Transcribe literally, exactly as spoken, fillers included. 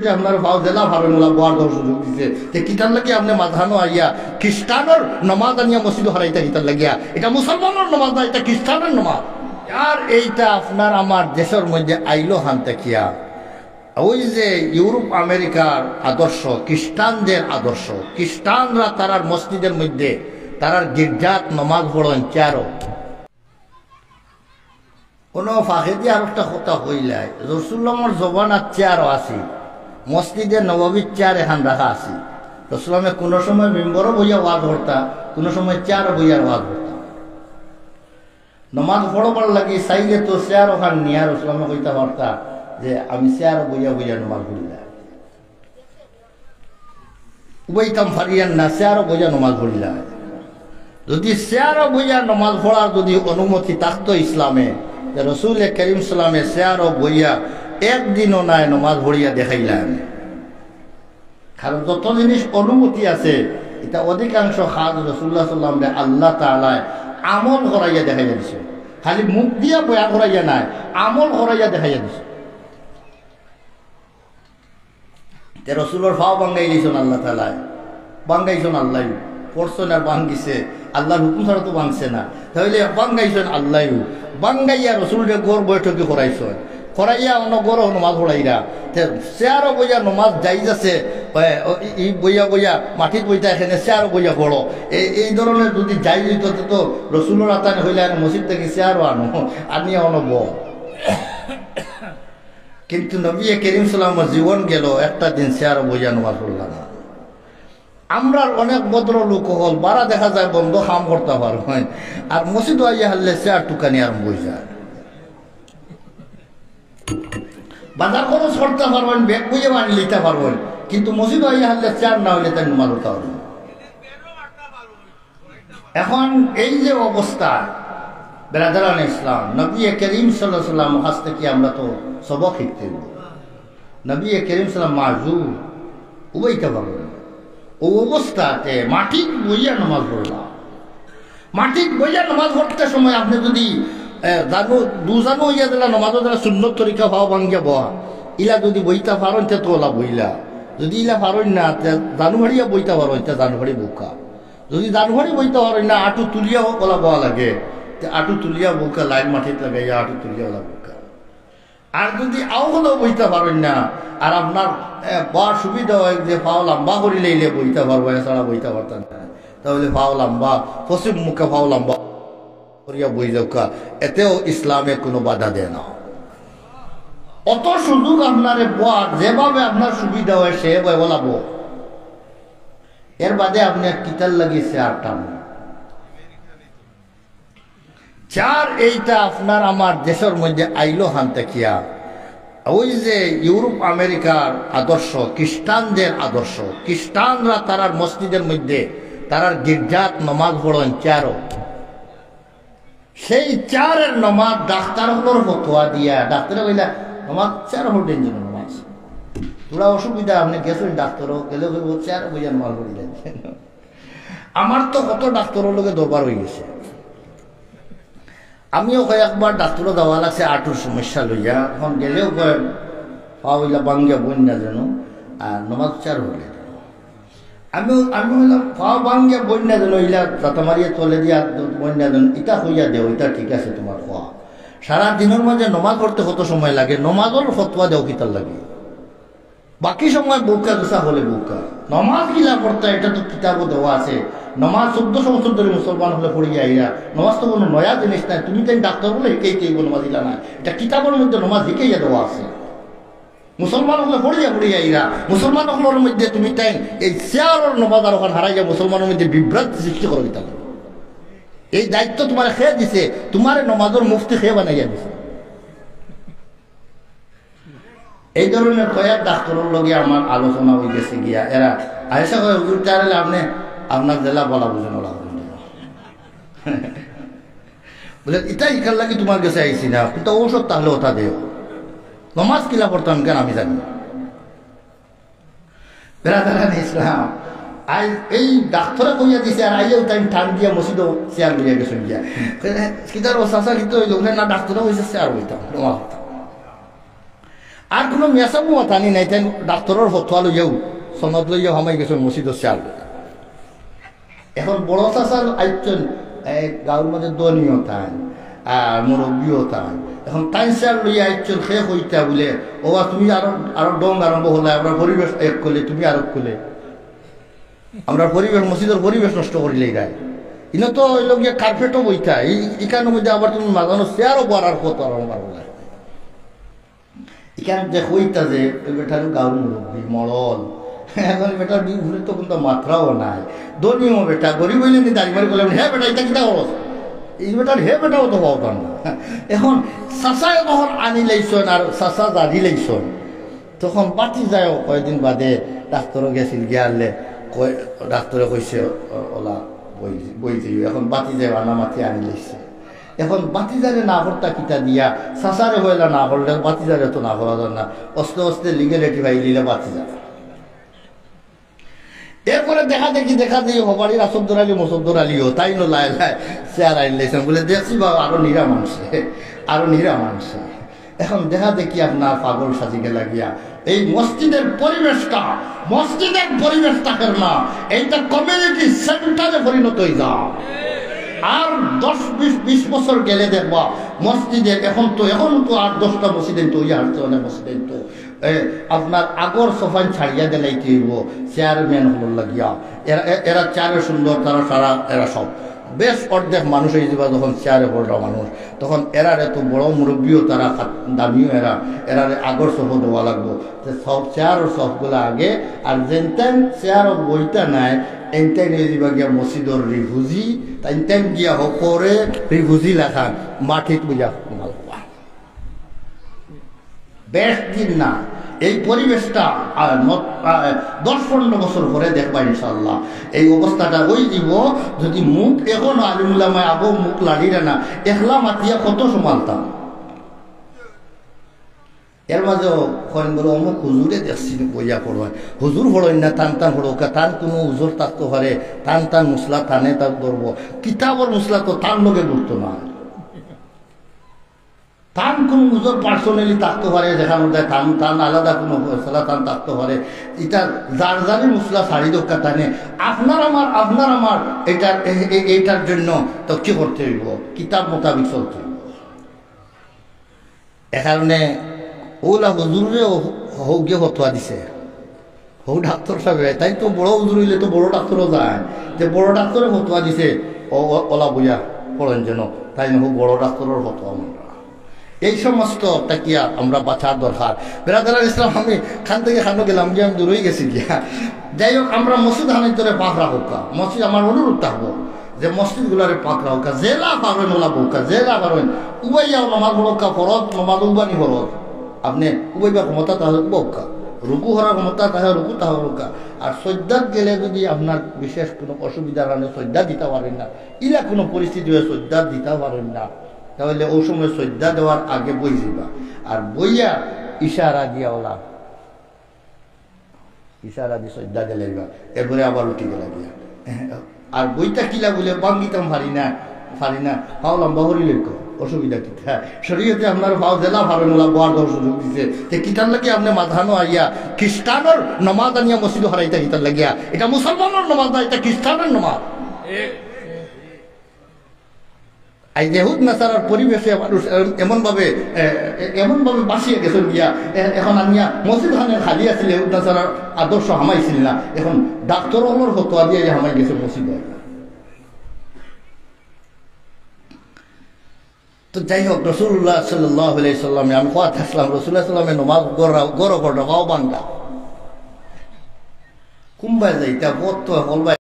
যে আপনার পাও যেলা পারইন ওলা বওয়ার দেওয়ার সুযোগ দিছে। তে কিতার লাগি আপনে মাঝখানো আইয়া খ্রিস্টানর নমাজ আনিয়া মসজিদো হারাইতা কিতার লাগিয়া? ইটা মুসলমানর নমাজ না, ইটা খ্রিস্টানর নমাজ। আর এইটা আপনার আমার দেশর মধ্যে আইলো হান থাকিয়া। ওই যে ইউরোপ আমেরিকার আদর্শ, খ্রিস্টানদের আদর্শ, খ্রিস্টানরা তারার মসজিদের মধ্যে, তারার গির্জাত নমাজ পড়ইন চেয়ারো। কোনো ফাঁকেদি আর একটা কথা কইলাই, রসুল্লাহর জমানার চেয়ারও আছিল, মসজিদে নববীর চেয়ার এখান রাখা আছিল। রসুল্লাহ কোনো সময় মেম্বরও বইয়া ওয়াজ করতা, কোনো সময় চেয়ারও বইয়া ওয়াজ করতা। নমাজ পড়বার লাগি চাইলে তো চেয়ার ওখান নিয়া রসুল্লাহ কইতা পারতা যে, "আমি চেয়ারও বইয়া বইয়া নমাজ পড়িলাম।" উবাইতাম পারিয়ার না, চেয়ারও বইয়া নমাজ পড়িলা। যদি চেয়ারও বইয়া নমাজ পড়ার যদি অনুমতি থাকতো ইসলামে, তে রসুল করিম সাল্লামে চেয়ারও বইয়া একদিনও নায় নমাজ পড়িয়া দেখাইলা আমি। কারণ যত জিনিস অনুমতি আছে, ইটা অধিকাংশ কাজ রসুল্লাহ সাল্লামরে আল্লাহ তাআলায় আমল করাইয়া দেখাইয়া দিছে। খালি মুখ দিয়া বয়ান করাইয়া নায়, আমল করাইয়া দেখাইয়া দিছে। তে রসুলর পাও ভাঙ্গাই দিছইন আল্লাহ তাআলায়, ভাঙ্গাইছইন আল্লাহ, পড়ছইন আর ভাঙ্গিছে, আল্লাহর হুকুম ছাড়া তো ভাঙছে না, তাইলে ভাঙ্গাইছইন আল্লাহ, ভাঙ্গাইয়া রসুলরে ঘর বৈঠকি করাইছইন, করাইয়া অনো ঘরো নমাজ পড়াইরা, তে চেয়ারও বইয়া নমাজ জাইজ আছে, এ, ও, ই, ই বইয়া বইয়া মাটিত বইতা এখানে চেয়ারও বইয়া পড়ো, এই, এই ধরনের যদি জাইজ হইতো তে তো রসুলর আতানে হইলে আর মসজিদ থাকি চেয়ারও আনো, আনিয়া অনো বও। কিন্তু নবী করিম সাল্লামর জীবন গেল, একটা দিন চেয়ারো বইয়া নমাজ পড়লা না। আমরার অনেক ভদ্র লোক অকল বারা দেখা যায় বন্দ কাম করতা পারইন, আর মসজিদো আইয়া হারলে চেয়ার টুকানি আরম্ভ অই যায়। বাজার খরচ করতা পারইন, ব্যাগ বইয়া বানি লইতা পারইন, কিন্তু মসজিদো আইয়া হারলে চেয়ার না হইলে তাইন নমাজ পড়তা পারইন না। এখন এই যে অবস্থা, বেরাদারান ইসলাম, নবী করিম সাল্লাল্লাহু আলাইহি ওয়াসাল্লাম কাছ থাকি আমরা তো সবক শিখতে হইব। নবী করিম সাল্লাম মাজুর, উবাইতা পারইন না। ও অবস্থাতে মাটিত বইয়া নমাজ পড়লা। মাটিত বইয়া নমাজ পড়তে সময় আপনে যদি, এ, জানু, দুজানু অইয়া যেলা নমাজো যেলা সুন্নত তরিকা পাও ভাঙ্গিয়া বওয়া, ইলা যদি বইতা পারইন তে তো ওলা বইলা, যদি ইলা পারইন না তে জানু ফাড়িয়া বইতা পারইন তে জানু ফাড়ি বউক্কা। যদি জানু ফাড়ি বইতা পারইন না, আটু তুলিয়া অলা বওয়া লাগে, তে আটু তুলিয়া বউক্কা, লাইন মাটিত লাগাইয়া আটু তুলিয়া অলা বউক্কা। আর যদি আও অলা বইতা পারইন না, আর আপনার, এ, বওয়ার সুবিধা অয় যে পাও লাম্বা করি লইলে বইতা পারবা, এছাড়া বইতা পারতা না, তাইলে পাও লাম্বা, পশ্চিম মুখে পাও লাম্বা করিয়া বই যাউক্কা, এতেও ইসলামে কোনো বাধা দেয় না। অত সুযোগ আপনারে বওয়ার, যেভাবে আপনার সুবিধা অয় সেভাবে অলা বও। এর বাদে আপনে কিতার লাগি চেয়ার টানইন? চেয়ার এইটা আপনার আমার দেশর মধ্যে আইলো হান থাকিয়া। ওই যে ইউরোপ আমেরিকার আদর্শ, খ্রিস্টানদের আদর্শ, খ্রিস্টানরা তারার মসজিদের মধ্যে, তারার গির্জাত নমাজ পড়ইন চেয়ারো। সেই চেয়ারর নমাজ ডাক্তার অকলর ফতোয়া দিয়া, ডাক্তারে কইলা, "নমাজ চেয়ারো পড়ইন যেন নমাজ।" থুড়া অসুবিধা, আপনে গেছইন ডাক্তারো, গেলে কইবো, "চেয়ারো বইয়া নমাজ পড়িলাইন।" আমার তো কত ডাক্তারর লগে দরবার অই গেছে। আমিও কয়েকবার ডাক্তারো যাওয়া লাগছে আটুর সমস্যা লইয়া, এখন গেলেও কয়, "পাও ইলা ভাঙ্গিয়া বইন না যেন, আর নমাজ চেয়ারো পড়িলাইন।" আমি, আমি কইলাম, "পাও ভাঙ্গিয়া বইন না যেন, ইলা জাতা মারিয়া তলে দিয়া বইন না যেন, ইটা কইয়া দেও, ইটা ঠিক আছে তুমার কওয়া। সারা দিনর মাঝে নমাজ পড়তে কত সময় লাগে, নমাজর ফতোয়া দেও কিতার লাগি? বাকি সময় বউক্কা গুছা অকলে বউক্কা। নমাজ কিলা পড়তা, ইটা তো কিতাবো দেওয়া আছে। নমাজ চৌদ্দশো বছর ধরি মুসলমান অকলে পড়িয়া আইরা। নমাজ তো কোনো নয়া জিনিস নায়, তুমি তাইন ডাক্তার অকলে শিখাইতে অইবো নমাজ ইলা নায়। ইটা কিতাবর মধ্যে নমাজ শিখাইয়া দেওয়া আছে।" মুসলমান অকলে পড়িয়া পড়িয়া আইরা, মুসলমান অকলর মধ্যে তুমি তাইন এই চেয়ারর নমাজ আর ওখান হারাইয়া মুসলমানর মধ্যে বিভ্রান্তি সৃষ্টি করো কিতার লাগি? এই দায়িত্ব তুমারে কে দিছে? তুমারে নমাজর মুফতি কে বানাইয়া দিছে? এই ধরনের কয়েক ডাক্তারর লগে আমার আলোচনা অই গেছে গিয়া, এরা আয়েশা কয়, "হুজুর, তাহলে আপনে আপনার যেলা ভালা বুঝইন অলা করইন।" বলে, "ইটা ইকার লাগি তুমার গেছে আইছি না, কিন্তু ঔষধ তাহলে ওটা দেও। নমাজ কিলা পড়তাম কেন আমি জানি না।" বেরাদারান ইসলাম, আইজ এই ডাক্তারে কইয়া দিছে, আর আইয়াও তাইন টান দিয়া মসজিদো চেয়ার লইয়া গেছইন গিয়া। কইলে, "কিতা রে চাচা, কিতা অইলো?" বলে, "না, ডাক্তারে কইছে চেয়ার অইতাম, নমাজ পড়তাম।" আর কুনু মেসাবু মাতানি নাই, তাইন ডাক্তরর ফতোয়া লইয়াউ, সনদ লইয়াউ হামাই গেছইন মসজিদর চেয়ার। এখন বড় চাচা আইছইন, এ, গাঁওর মাঝে ধনীও তাইন, আর মুরব্বিও তাইন। এখন তাইন চেয়ার লইয়া আইছইন, হে কইতা বুলে, "ওবা তুমি আরো, আরো ঢং আরম্ভ করলায়, আমরার পরিবেশ এক করলে, তুমি আরো করলে। আমরার পরিবেশ, মসজিদর পরিবেশ নষ্ট করিলাইরায়। ইনো তো অইলো গিয়া কার্পেটও বইতা, ই-, ইখানর মধ্যে আবার তুমি মাঝখানো চেয়ারও বওয়ার ফতোয়া আরম্ভ করলায়।" ইখান যে কইতা যে, ওই বেটার গাঁওর মুরব্বি, মড়ল। এখন বেটার বি-, উপরে তো কুনতা মাতরাও নাই। ধনীও বেটা, গরিব অইলে নি দাড়ি মারি কইলাম, "হে বেটা, ইতা কিতা করস?" ই বেটার হে বেটাও তো পাওতাম না। এখন চাচায় যখন আনিলাইছইন আর চাচা জানিলাইছইন, তখন ভাতিজায়ও কয়দিন বাদে ডাক্তরও গেছিল গিয়া আনলে, কয়-, ডাক্তরে কইছে, "অ-, ওলা বই, বই দিও।" এখন ভাতিজায়ও আনামাতি আনিলাইছে। এখন ভাতিজারে না করতা কিতা দিয়া, চাচারে পয়লা না করলে ভাতিজারে তো না করা যায় না। আস্তে আস্তে লিগ্যালিটি পাইলিলা ভাতিজা। এরপরে দেখা দেখি, দেখা দেখি হবাড়ির আসদ্দর আলী, মুসদ্দর আলীও তাইনও লায় লায় চেয়ার আনিলাইছইন। বুলে, "দেখছি বাবা, আরো নিরা মানষে, আরো নিরা মানষে।" এখন দেখা দেখি আপনার পাগল সাজি গেলা গিয়া। এই মসজিদের পরিবেশটা, মসজিদের পরিবেশটা করলা, এইটা কমিউনিটি সেন্টারে পরিণত অই যাও। আর দশ, বিশ, বিশ বছর গেলে দেখবা মসজিদের, এখন তো, এখন তো আট দশটা মসজিদ তো ইয়া হারছে, অনেক মসজিদ তো, এ, আপনার আগর সফাইন ছাড়িয়া দিলাইতে অইবো চেয়ারম্যান অকলর লাগিয়া। এরা, এ-, এরা চেয়ারে সুন্দর, তারা সারা, এরা সব। বেশ অর্ধেক মানুষ অই যিবা যখন চেয়ারে পড়রা মানুষ, তখন এরারে তো বড় মুরব্বিও তারা খাত-, দামিও এরা, এরারে আগর সফো দেওয়া লাগবো। তে সব চেয়ারর সফগুলা আগে, আর যেনতেন চেয়ারও বইতা নাই, এনতেন অই যিবা গিয়া মসজিদর রিফুজি, তাইনতেন গিয়া হকরে রিফুজি লাখান, মাটিত বুঝা মালবা। বেশ দিন না, এই পরিবেশটা, আ, ন-, আ, দশ পনেরো বছর পরে দেখবা ইনশাআল্লাহ। এই অবস্থাটা অই যিবো, যদি মুখ এখন আলিমুলামায় আগো মুখ লাড়িরা না, একলা মাতিয়া কত সমালতাম। এর মাঝেও কইন বুলে, "অমুক হুজুরে দেখছি বইয়া পড়ইন।" হুজুর পড়ইন না, তান তান পড়উক্কা, তান কুনু উজর থাকতো পারে, তান তান মুসলা তানে তার ধরবো। কিতাবর মুসলা তো তান লগে ঘুরতো না। তান কুনু উজর personally থাকতো পারে, যেখান মধ্যে তান, তান আলাদা কুনু ফয়সালা তান থাকতো পারে। ইটা যার যারই মুসলা ছাড়ি দেউক্কা তানে। আপনার আমার, আপনার আমার এটার, এ-, এ-, এইটার জন্য তো কি করতে অইবো? কিতাব মোতাবিক চলতে অইবো। এ কারণে অউলা হুজুররে হউ গিয়া ফতোয়া দিছে। হউ ডাক্তর সাবে, তাইন তো বড় হুজুর অইলে তো বড় ডাক্তরও যায়। তে বড় ডাক্তরে ফতোয়া দিছে, অ-, অ-, অলা বইয়া পড়ইন যেন, তাইন হউ বড় ডাক্তরর ফতোয়া মানরা। এই সমস্ত থাকিয়া আমরা বাঁচার দরকার। বেরাদারান ইসলাম, আমি খান থাকি খানো গেলাম গিয়া, আমি দূর অই গেছি গিয়া। যাই হোক, আমরা মসজিদ খানির ধরে পাক রাখউক্কা। মসজিদ, আমার অনুরোধ থাকবো যে মসজিদগুলারে পাক রাখউক্কা, যেলা পারইন অলা বউক্কা, যেলা পারইন। উবাইয়াও নমাজ পড়উক্কা ফরজ, নমাজ উবানি ফরজ। আপনে উবাইবার ক্ষমতা থাকলে উবাউক্কা, রুকু করার ক্ষমতা থাকলে রুকু থাকউক্কা। আর সইজদাত গেলে যদি আপনার বিশেষ কুনু অসুবিধার কারণে সইজদা দিতা পারইন না, ইলা কুনু পরিস্থিতি অয় সইজদা দিতা পারইন না, তাইলে অউ সময় সইজদা দেওয়ার আগে বই যিবা। আর বইয়া ইশারা দিয়া অলা ইশারা দি সইজদা দিলাইবা, এরপরে আবার উঠি গেলা গিয়া। আর বইতা কিলা বুলে, "বাঙ্গিতাম পারি না, পারি না, পাও লম্বা করি লইকো, অসুবিধা কিতা?" শরীয়তে আপনার পাও যেলা পারইন অলা বওয়ার দেওয়ার সুযোগ দিছে। তে কিতার লাগি আপনে মাঝখানো আইয়া খ্রিস্টানর নমাজ আনিয়া মসজিদো হারাইতা কিতার লাগিয়া? ইটা মুসলমানর নমাজ না, ইটা খ্রিস্টানর নমাজ। আইজ ইহুদ নাসারার পরিবেশে মানুষ এম-, এমনভাবে, এ, এ-, এমনভাবে বাঁচিয়া গেছইন গিয়া, এ-, এখন আনিয়া মসজিদ খানে খালি আছিল, ইহুদ নাসারার আদর্শ হামাইছিল না, এখন ডাক্তর অকলর ফতোয়া দিয়া যে হামাই গেছে মসজিদো। তো যাই হোক, রাসূলুল্লাহ সাল্লাল্লাহু আলাইহি সাল্লামে, আমি কওয়াত আছলাম, রাসূলুল্লাহ সাল্লামে নমাজ ঘরো, ঘরো পড়রা, পাও বাঙ্গা। কুনবায় যাইতা, পথ তো হকলবায়